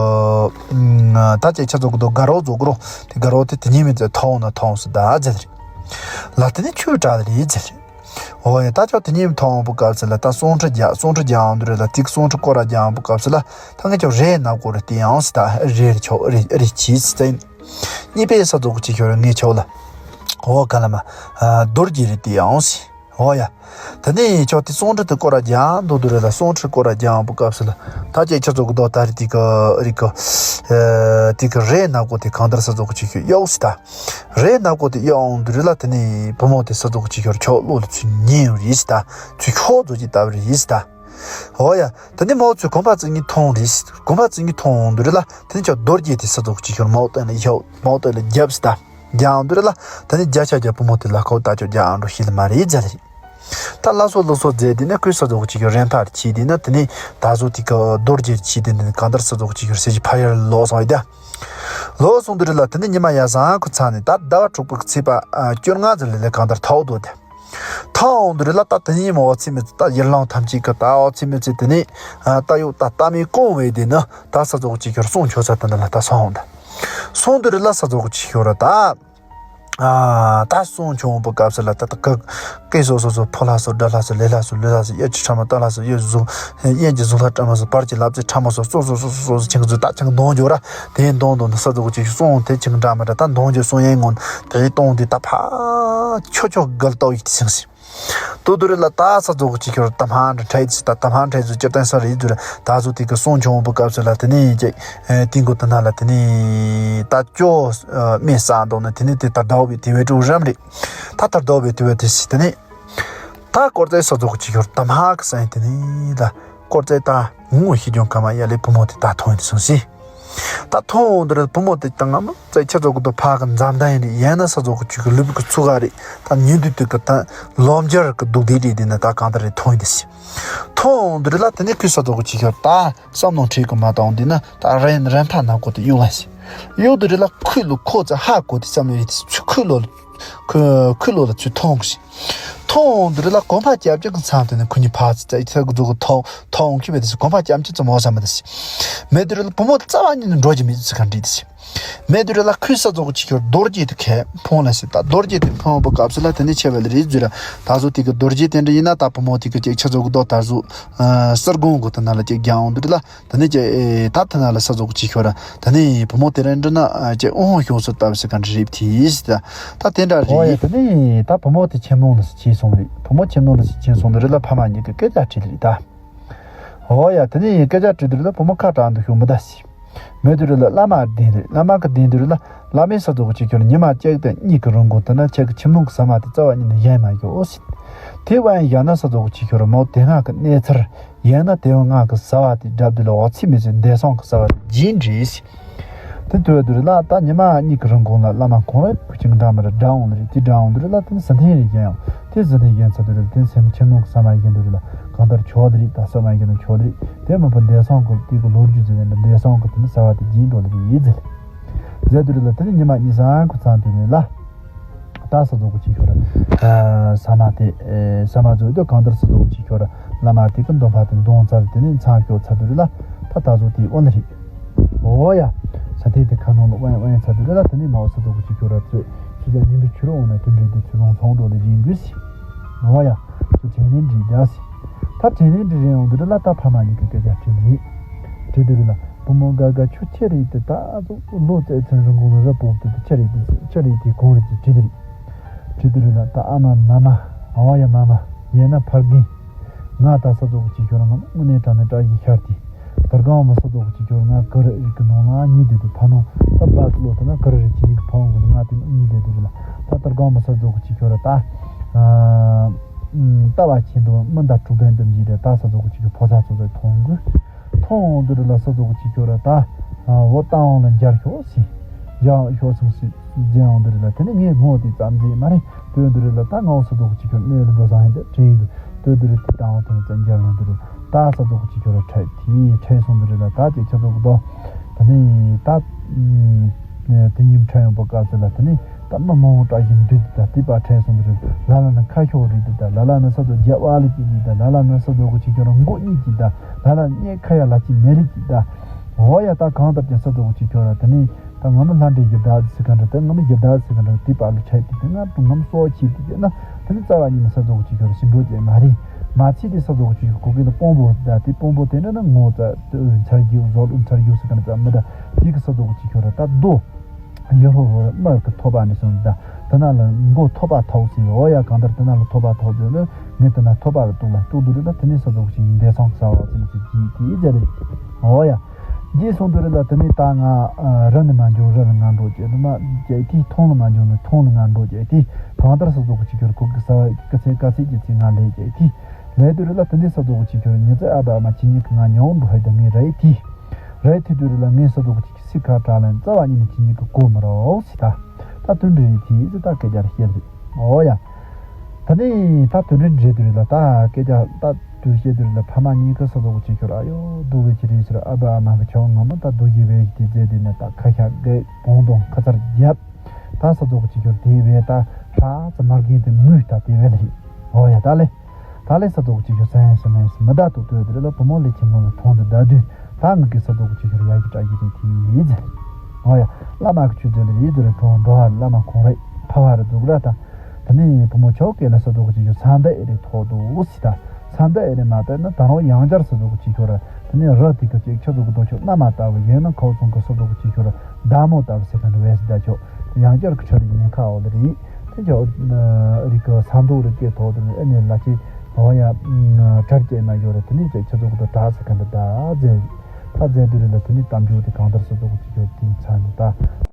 ད་ཀྱ་ཆ་ཚོགས་གི་དོ་དགའ་རོགས་ཚོགས་གི་རོགས་དེ་དགའ་རོགས་དེ་དེ་ཉིད་མི་ཚེ་ཐོང་ན་ཐོང་སུ་ད་ཟེར་རེད་ལ། དེ་ནས་ཆོས་གྲགས་ལ་རེད་ཟེར་རེད། འོ་ཡ། ད་ཅོག་དེ་ཉིད་མཐོང་བ་སྐབས་སུ་ལ་ད་གསུང་ཁྲི་རྒྱག་གསུང་ཁྲི་རྒྱག་འོང་དུས་རེད་ལ། དེ་གསུང་ཁྲི་སྐོར་ར་རྒྱག་འོང་བ་སྐབས་སུ་ལ་ད་ངས་ཅོག་རེད་ན་སྐོར་རེ་དེ་ཡང་སི་ད་རེད་ཆོག་རེད་རེད་ཆིས་ཙེ། གཉིས་པའི་ས་ཚོགས་ཀྱི་ཁྱོད་ངས་ཆོག་ལ། འོ་ག་ལ་མ་རྡོ་རྗེ་རེད་དེ་ཡང་སི། འོ་ཡ། དེ་ནས་ཅོག་དེ་གསུང་ཁྲི་དེ་སྐོར་ར་རྒྱག་འདུག་དུས་རེད་ལ། གསུང་ཁྲི་སྐོར་ར་རྒྱག་འོང་བ་སྐབས་སུ་ལ་ད་ཅེ་ཁྱེད་ཚོ་གི་རྡོ་ད་རེད་དེ་གི་རེད་གི་དེ་གི་རེད་ན་སྐོར་དེ་གང་ལྟར་ས་ཚོགས་ཀྱི་ཁྱོད་གཡོག་སི་ད། རེད་ན་སྐོར་དེ་གཡོག་འོང་དུས་རེད་ལ། དེ་ནས་བུ་མོ་དེ་ས་ཚོགས་ཀྱི་ཁྱོད་ཆོག་བློ་ལ་ཚུར་ཉན་རེད་སི་ད། ཚུར་ཁྱོག་རྫོགས་ཀྱི་ལྟ་བུ་རེད་སི་ད། འོ་ཡ། དེ་ནས་མོ་ཚོས་གོམ་པ་བཙུགས་ནས་མཐོང་རེད། གོམ་པ་བཙུགས་ནས་མཐོང་འོང་དུས་རེད་ལ། དེ་ནས་ཅོག་རྡོ་རྗེ་དེ་ས་ཚོགས་ཀྱི་ཁྱོད་མོ་སྟོན་ལ་ཡོག་མོ་སྟོན་ལ་རྒྱབ་སི་ད། རྒྱག་འོང་དུས་རེད་ལ། དེ་ནས་རྒྱ་ཆ་རྒྱ་བུ་མོ་དེ་ལ་ཁོ་ད་ཅོག་རྒྱག་འགྲོ་ཤེས་ལ་མ་རེད་ཟེར་རེད། ད་ལ་སོ་ལ་སོ་མཛད་དེ་ནས་ཁོས་ས་ཚོགས་ཀྱི་ཁྱོད་རན་ཐག་ཆད་དེ་ནས། དེ་ནས་ད་གཟོད་དེ་གི་རྡོ་རྗེ་ཆད་དེ་ནས་གང་ལྟར་ས་ཚོགས་ཀྱི་ཁྱོད་ཟེར་གྱི་ཕ་ཡར་ལོག་སོང་ཡོད་དེ། ལོག་སོང་དུས་རེད་ལ། དེ་ནས་ཉི་མ་ཡར་སང་ཁོ་ཚང་ནས་ད་ཟླ་བ་དྲུག་པ་གི་ཚེས་པ་བཅོ་ལྔ་ཙམ་ལ་ལས་གང་ལྟར་ཐོག་འདུག་དེ། ཐོག་འོང་དུས་རེད་ལ། ད་དེ་ནས་མོ་ཨོ་ཚི་མི་ཚི་ད་ཡར་ལངས་ཐམས་ཅད་ཀྱི་ད་ཨོ་ཚི་མི་ཚི་དེ་ནས་ད་ཡོད་ད་ལྟ་མི་གོང་བས་དེ་ནི་ད་ས་ཚོགས་ཀྱི་ཁྱོད་སོང་ཆོག་ས་དེ་འདྲ་ལ་ད་སོང་འོང་ད། སོང་དུས་རེད་ལ། ས་ཚོགས་ཀྱི་ཁྱོད་ར་ད། ཨ། ད་སོང་བྱུང་བའི་སྐབས་སུ་ལ་ད་ལྟ་ག་སྐད་སོ་སོ་སོ་ཕོ་ལྷ་སོ་དགྲ་ལྷ་སོ་ལས་ལྷ་སོ་ལུས་ལྷ་སོ་གཡས་ཀྱི་ཕྲ་མ་སྟག་ལྷ་སོ་གཡོན་གཟུགས་གཡོན་གྱི་གཟུགས་ལྷ་སྤྲ་མ་སོ་བར་གྱི་ལབ་ཙེ་ཕྲ་མ་སོ་སོ་སོ་སོ་སོ་ཁྱེད་ཚོས་ད་ཁྱེད་འདོན་རྒྱུ་ར་དེ་འདོན་འདོན་ནི་ས་ཚོགས་ཀྱི་སོང་དེ་ཁྱེད་འདྲ་མི་འདྲ་ད་འདོན་རྒྱུ་སོང་ཡན་ངོ་དེ་གཏོང་དེ་ད་ཕ་ཆོ་ཆོ་གལ་ཏོ་ཡིག་དེ་སེང་སེ། དོ་དོ་རེད་ལ། ད་ས་ཚོགས་ཀྱི་ཁྱོད་ད་མ་འདྲ་ཁྲལ་ཚི་ད་ད་མ་འདྲ་ཚུ་སྤྱིར་བཏང་ས་རེད་དུ་ར། ད་ཚོ་དེ་གི་སོང་བྱུང་བའི་སྐབས་སུ་ལ་དེ་ནས་ཀྱི་ཏིང་གོ་དེ་ན་ལ་དེ་ནས་ད་ཅོ་སྨན་ས་འདོག་ནས་དེ་ནས་དེ་ད་ཟླ་བའི་དེ་བས་དྲུག་རམ་རེད། ད་ད་ཟླ་བའི་དེ་བས་དེ་སི་དེ་ནས་ད་སྐོར་ཙེ་ས་ཚོགས་ཀྱི་ཁྱོད་ད་མ་གི་ས་ཡིན་དེ་ནས་ལ་སྐོར་ཙེ་ད་ངོ་ཤེས་ཀྱང་ག་མ་ཡ་ལས་བུ་མོ་དེ་ད་ཐོན་དེ་སོང་སི། ད་ཐོང་འོང་དུ་རེད། བུ་མོ་དེ་དང་ང་མོ་ཙེ་ཁྱེད་ཚོ་གི་དུ་ཕ་གི་མཛའ་མཐུན་རེད། ཡང་ན་ས་ཚོགས་ཀྱི་ཁྱོད་ཀྱི་ལུས་ཀྱི་ཚུགས་ཀ་རེད། ད་ཉིན་དུས་དུས་ཀྱི་ད་ལོ་མཇལ་གི་སྡུག་བདེ་རེད། དེ་ན་ད་གང་ལྟར་རེད་ཐོང་ཡིན་དེ་སི། ཐོང་འོང་དུ་རེད་ལ། དེ་ནས་ཁོས་ས་ཚོགས་ཀྱི་ཁྱོད་ད་བསམ་མནོ་ཁྲིད་གི་མ་བཏང་དེ་ན་ད་རན་རན་ཐག་ན་གོ་དེ་གཡུག་ལ་སི། གཡུག་དུ་རེད་ལ། ཁོས་ལུ་ཁོ་ཙེ་ཧ་གོ་དེ་བསམ་ཡོད་རེད། དེ་ཁོས་ལོ་ཁོས་ཁོས་ལོ་ལ་ཚུར་ཐོང་གི་སི། ཐོང་འོང་དུ་རེད་ལ། གོམ་པ་རྒྱབ་ཀྱི་མཚམས་དེ་ནས་ཁོ་གཉིས་ཕར་ཚུར་ཚུར་གི་འཛུགས་གི་ཐོང་ཐོང་འོང་ཁྱི་བས་དེ་སི། གོམ་པ་རྒྱབ་ཀྱི་ཙམ་འོ་བསམ་པ་དེ་སི། མེད་དུ་རེད་ལ། བུ་མོ་རྩ་བ་ཉིད་ནས་འགྲོ་རྒྱུ་མེད་ཚུལ་ག་འདྲི་དེ་སི། མེད་དུ་རེད་ལ། ཁོས་ས་ཚོགས་ཀྱི་ཁྱོད་རྡོ་རྗེ་དེ་ཁས་འཕོང་ལ་སི། ད་རྡོ་རྗེ་དེ་འཕོང་བའི་སྐབས་སུ་ལ་དེ་ནས་ཆེ་བ་ལ་རེད་ཟེར་ར། ད་གཟོད་དེ་གི་རྡོ་རྗེ་དེ་འདྲ་ཡིན་ན་ད་བུ་མོ་དེ་གི་ཅིག་ཁྱེད་ཚོ་གི་རྡོ་ད་གཟོད་ཨ་གསེར་སྒོང་གི་དེ་ན་ལ་ཅིག་རྒྱག་འོང་དུ་རེད་ལ། དེ་ནས་ཀྱི་ཨེ་ད་དེ་ན་ལ་ས་ཚོགས་ཀྱི་ཁྱོད་ར་དེ་ནས་བུ་མོ་དེ་ར་འདྲི་ན་ཨ་ཀྱི་ཨོ་ཧོ་ཤོག་སོ་ལྟ་བུ་སི་ག་འདྲི་རེད་དེ་སི། ད་ད་དེ་འདྲ་ཨོ་ཡ། རེད། དེ་ནས་ད་བུ་མོ་དེ་ཁྱིམ་ནང་ལ་སི་ཁྱེར་སོང་རེད། བུ་མོ་ཁྱིམ་ནང་ལ་སི་ཁྱེར་སོང་དུ་རེད་ལ། ཕ་མ་གཉིས་ཀྱི་སྐད་ཆ་དྲིས་རེད་ད། ཨོ་ཡ། དེ་ནས་སྐད་ཆ་དྲིས་དུ་རེད་ལ། བུ་མོ་ཁ་གྲག་འདུག་ཤོག་མི་ད་སི། མེད་དུ་རེད་ལ། བླ་མ་བདེན་རེད། བླ་མ་གི་བདེན་དུ་རེད་ལ། བླ་མའི་ས་ཚོགས་ཀྱི་ཁྱོད་ཉི་མ་གཅིག་དང་གཉིས་ཀྱི་རིང་གོང་དུ་ན་ཁྱེད་ཀྱི་ཁྱིམ་ནང་གི་ཟ་མ་དེ་རྩ་བ་ཉིད་ནས་ཡལ་མ་ཡོད་ཨོ་སི། དེ་བས་ཡང་ན་ས་ཚོགས་ཀྱི་ཁྱོད་མོ་དེ་སྔ་གི་གནས་ཚུལ་ཡང་ན་དེ་བས་སྔ་གི་ཟ་བ་དེ་སྒྲབ་དུ་ལ་འོ་ཚིག་མི་ཚེ་འདས་སོང་གི་ཟ་བ་དེ་རྗེས་འདྲིས། དེ་དུས་དུས་ལ་ད་ཉི་མ་གཉིས་ཀྱི་རིང་གོང་ལ་བླ་མ་ཁོང་ར་ཁུ་ཆིང་འདྲ་མི་ར་འདྲ་འོང་ལ་རེད། དེ་འདྲ་འོང་དུས་ལ་དེ་ནི་ཟི་ཐེན་རེ་བརྒྱན་ཡང་དེ་ཟི་ཐེན་བརྒྱན་ཚ་དུས་ལ་དེ་སེམས་ཁྱིམ་ནང་གི་ཟ་མ་ཡིན་དུས་ལ་གང་ལྟར་ཆོག་དེ་རེད། ད་ཟ་མ་ཡིན་ན་ཆོག་དེ་རེད། དེ་མ་པ་འདས་སོང་གི་དེ་གི་ལོ་རྒྱུས་ཟེར་ནས་འདས་སོང་གི་དེ་ནི་ཟ་བ་དེ་རྗེས་འགྲོ་ལ་རེད་ཡིན་ཟེར། ཟེར་དུས་ལ་དེ་ནི་ཉི་མ་གཉིས་སང་ཁུ་ཚང་དུས་ནས་ལ། ད་ས་ཚོགས་ཀྱི་ཁྱོད་ར། ཨ་ས་མ་དེ་ཨེ་ས་མ་ཚོ་དེ་གང་ལྟར་ས་ཚོགས་ཀྱི་ཁྱོད་ར་བླ་མ་དེ་གི་འདོན་པ་དེ་འདོན་ཚར། དེ་ནས་མཚམས་སྐྱོར་ཚར་དུས་ལ་ད་ད་གཟོད་དེ་ཨོ་ན་རེད། ཨོ་ཡ། ས་དེ་དེ་ཁ་ནང་ལ་དབེན་དབེན་ཚར་དུས་ལ་དེ་ནས་མ་འོ་ས་ཚོགས་ཀྱི་ཁྱོད་ར་ཚོས་ཚུར་ཀྱང་ཉིན་དུ་ཆུ་རུ་འོང་ན་དེ་འདྲའི་དེ་ཚུར་ལོང་ཚོང་འགྲོ་ལ་རིང་དགོས་སི། ཨོ་ཡ། ཚུར་དྲན་ནས་འདྲི་རྒྱག་སི། ད་དྲན་ནས་འདྲི་རེད་འོང་དུས་ལ་ད་ཕ་མ་གཉིས་ཀྱི་སྐད་ཆ་དྲིས་རེད། དྲིས་དུས་ལ་བུ་མོ་དགའ་དགའ་ཁྱོད་ཁྱེད་རེད་དེ་ད་ཨ་ཚོ་ལོ་ཙེ་ཚན་རིང་གོང་ལ་རབ་སྤོབས་དེ་ཁྱེད་རེད་དེ་ཁྱེད་རེད་དེ་གོང་རེད་དེ་དྲིས་དེ་རེད། དྲིས་དེ་རེད་ལ་ད་ཨ་མ་མ་མ་ཨ་བ་ཡ་མ་མ་ཡས་ན་ཕར་རྒན། ང་ད་ས་ཚོགས་ཀྱི་ཁྱོད་རང་དངོས་གནས་དྲང་གནས་བཀྲ་ཤིས་ཤར་དེ། དར་གང་མ་ས་ཚོགས་ཀྱི་ཁྱོད་ང་ག་རེ་རིག་གི་ནང་ལ་གཉིད་དེ་དུ་ཕ་ནོ་ད་བ་ལོ་དེ་ན་ག་རེ་རིག་གི་ནི་ཕ་འོང་གི་ང་དེ་ནི་གཉིད་དེ་དུ་རེད་ལ། ད་དར་གང་མ་ས་ཚོགས་ཀྱི་ཁྱོད་ར་ད། ཨ་ལྟ་བ་ཆེན་པོ་མི་འདའ་དྲུག་ལྡན་དུ་མི་རེད། ད་ས་ཚོགས་ཀྱི་ཁྱོད་ཕོ་ཚ་ཚོ་ཚོ་མཐོང་གི། མཐོང་འོང་དུས་རེད་ལ་ས་ཚོགས་ཀྱི་ཁྱོད་ར་ད། འོ་ལྟ་འོང་ལ་འབྱར་ཤོག་སི། འབྱར་ཤོག་སོང་སི་ཟེར་འོང་དུས་རེད་ལ། དེ་ནི་ངས་ངོ་དེ་ཙམ་ཟེར་མ་རེད། དུས་འདི་རེད་ལ་ད་ངའོ་ས་ཚོགས་ཀྱི་ཁྱོད་གནས་ལ་འགྲོ་ས་ཡིན་ཏེ་དྲན་གི། ལྟོས་དུས་རེད། དེ་དང་འོ་དང་བཙན་རྒྱལ་ལ་འདི་རེད། ད་ས་རྫོགས་ཀྱི་ཁྱོད་ར་ཁྲལ་དེ་ཁྲལ་སོང་དུས་རེད་ལ། ད་ཅིག་ཆ་རྫོགས་ཀྱི་དོ། ད་ནི་ད་དེ་ཉིན་ཁྲལ་ཡོང་པ་སྐབས་སུ་ལ། ད་ནི་ད་མི་མང་བོ་བཀྲ་ཤིས་འདུས་དུས་ད་དེ་པ་ཁྲལ་སོང་དུས་རེད། ལ་ལ་ན་ཁ་ཤོག་རེད་དུས་ད། ལ་ལ་ན་ས་རྫོགས་རྒྱབ་བ་ལ་ཅིག་ཅིག་ད། ལ་ལ་ན་ས་རྫོགས་ཀྱི་ཁྱོད་ར་མགོ་གཉིས་ཅིག་ད། ལ་ལ་སྙེ་ཁ་ཡ་ལ་ཅིག་མེ་རི་ཅིག་ད། འོ་ཡ། ད་གང་ལྟར་ཀྱང་ས་རྫོགས་ཀྱི་ཁྱོད་ར་ད་ནི། ད་ང་མི་ལྷ་འདྲེ་བཞི་བདག་ཟེར་ག་འདྲ། ད་ང་མི་བཞི་བདག་ཟེར་ག་འདྲ། དེ་པ་ལ་ཁྲལ་དེ་དེ་ང་དུ་ང་མི་སོགས་ཆེ་དེ་དེ་ན། ད་ནི་རྩ་བ་ཉིད་ནས་ས་རྫོགས་ཀྱི་ཁྱོད་ར་ཞི་འགྲོ་ཅེས་མ་རེད། མ་ཚད་དེ་ས་རྫོགས་ཀྱི་ཁྱོད་ར་གོ་གི་ན་དཔོན་པོ་ད། དེ་དཔོན་པོ་དེ་འདྲ་ན་ངོ་ཙ་འཚར་རྒྱུ་ཟོལ་འཚར་རྒྱུ་ཟེར་ག་འདྲ་ཙ་མི་ད། དེ་གི་ས་རྫོགས་ཀྱི་ཁྱོད་ར་ད་རྡོ་ཡི་ཧོ་ཧོ་ར་དམར་གི་ཐོད་པ་ནས་སོང་ད། དེ་ན་ལ་མགོ་ཐོད་པ་ཐོགས་ཟེར། འོ་ཡ། གང་ལྟར་དེ་ན་ལ་ཐོད་པ་ཐོགས་ཟེར་ལ། ངས་དེ་ན་ཐོད་པ་ལ་གཏུག་ལ་གཏུག་དུས་རེད་ལ། དེ་ནས་ས་རྫོགས་ཀྱི་ཁྱོད་ར་འདས་སོང་ས་བ་ཟེར་ནས་སུ་གྱིས་དེ་ཟེར་རེད། འོ་ཡ། རྗེས་སོང་དུས་རེད་ལ། དེ་ནས་ད་ང་ར་ནས་མ་འཇོག་ར་ལ་ང་འགྲོ་ཅེས་དུ་མ་ཅེས་དེ། མཐོང་ལ་མ་འཇོག་ན་མཐོང་ལ་ང་འགྲོ་ཅེས་དེ། གང་ལྟར་ས་རྫོགས་ཀྱི་ཁྱོད་ར་གོ་གི་ས་བ་གི་ཚེ་ག་ཚད་ཀྱི་ཚེ་ང་ལས་ཅེས་དེ། ལས་དུས་རེད་ལ། དེ་ནས་ས་རྫོགས་ཀྱི་ཁྱོད་ར་ཉི་ཚེ་ཨ་བ་ཨ་མ་ཁྱེད་གཉིས་ཀྱི་ང་ཉོ་འགྲོ་ཧེ་ད་ངས་ར་ཡི་དེ། ར་ཡི་དེ་དུས་རེད་ལ། ངས་ས་རྫོགས་ཀྱི་སི་ཁ་གྲགས་ལན་རྩ་བ་ཉིད་ནས་ཁྱེད་གཉིས་ཀྱི་གོ་མི་རོགས་ཟེར་ད། ད་དོན་འདྲི་རེད་དེ་ཟེར་ད་སྐད་ཆ་རེ་བཤད་རེད། འོ་ཡ། ད་ནི་ད་དོན་འདྲི་འདྲི་དུས་རེད་ལ། ད་སྐད་ཆ་ད་དུས་བཤད་དུས་རེད་ལ། ཕ་མ་གཉིས་ཀ་ས་རྫོགས་ཀྱི་ཁྱོད་ར་ཨ་ཡོ་སྡུག་བའི་ཁྱི་རེད་ཟེར། ཨ་བ་ཨ་མ་གི་ཆོག་ངོ་མ་ད་སྡུག་ཡི་བས་དེ་རྫས་དུས་ནས་ད་ཁ་ཤ་གི་གོང་དང་ཁ་ཚར་རྒྱབ། ད་ས་རྫོགས་ཀྱི་ཁྱོད་ར་དེ་བས་ད་ཧྲ་ཙ་མར་གིན་དེ་མུས་ད་དེ་བས་ལ་རེད། འོ་ཡ། ད་ལེ། ད་ལས་ས་རྫོགས་ཀྱི་ཁྱོད་ར་སེམས་སེམས་སེམས་མི་བདག་ཏུ་ལྟོས་དེ་རེད་ལ། བུ་མོ་ལས་ཁྱིམ་ནང་ལ་གྲོངས་ཏེ་བདག་དུས། ད་ངུ་གི་ས་རྫོགས་ཀྱི་ཁྱོད་ར་ཡ་གི་བཀྲ་ཤིས་རེད་དེ་ཟེར། འོ་ཡ། བླ་མ་གི་ཆོས་མཛད་ལ་རེད་དེ་རེད། གྲོངས་འགྲོ་ཧ་བླ་མ་ཁོང་རེད། ཕ་བ་རེད་འདུག་ར་ད། དེ་ནས་བུ་མོ་ཆོག་གེ་ལ་ས་རྫོགས་ཀྱི་ཁྱོད་ར་ས་མདའ་ཨེ་རེད་ཐོག་ཏུ་ཟེར་ད། ས་མདའ་ཨེ་རེད་མ་བཏང་ན་ད་རུང་ཡང་བསྐྱར་ས་རྫོགས་ཀྱི་ཁྱོད་ར་དེ་ནས་ར་དེ་ག་ཅིག་ཆ་རྫོགས་ཀྱི་དོ་ཆོག་མནའ་མ་ལྟ་བུ་ཡིན་ན། ཁོ་ཚོང་གི་ས་རྫོགས་ཀྱི་ཁྱོད་ར་མདའ་མོ་ལྟ་བུ་ཟེར་ག་འདྲ་བས་ཟེར་ད་ཆོག་ཡང་བསྐྱར་གི་ཁྲ་རིག་ཉེན་ཁ་འོག་ལ་རེད། དེ་ཅོ་རིག་གི་ས་མདོག་རིག་གི་ཐོག་ཏུ་ཨེ་ནས་ལ་ཅི་འོ་ཡ་གྲར་སྐྱེས་མ་ཡོད་རེད། དེ་ནས་ཅིག་ཆ་ཚུགས་དུ་གྲགས་ས་ག་འདི་ད་མཛད། ད་མཛད་དུས་རེད་ལ། དེ་ནས་གཏམ་རྒྱུད་དེ་གང་ལྟར་ས་ཚུགས་ཀྱི་ཅོ་དེ་ཚ་ནི་ད།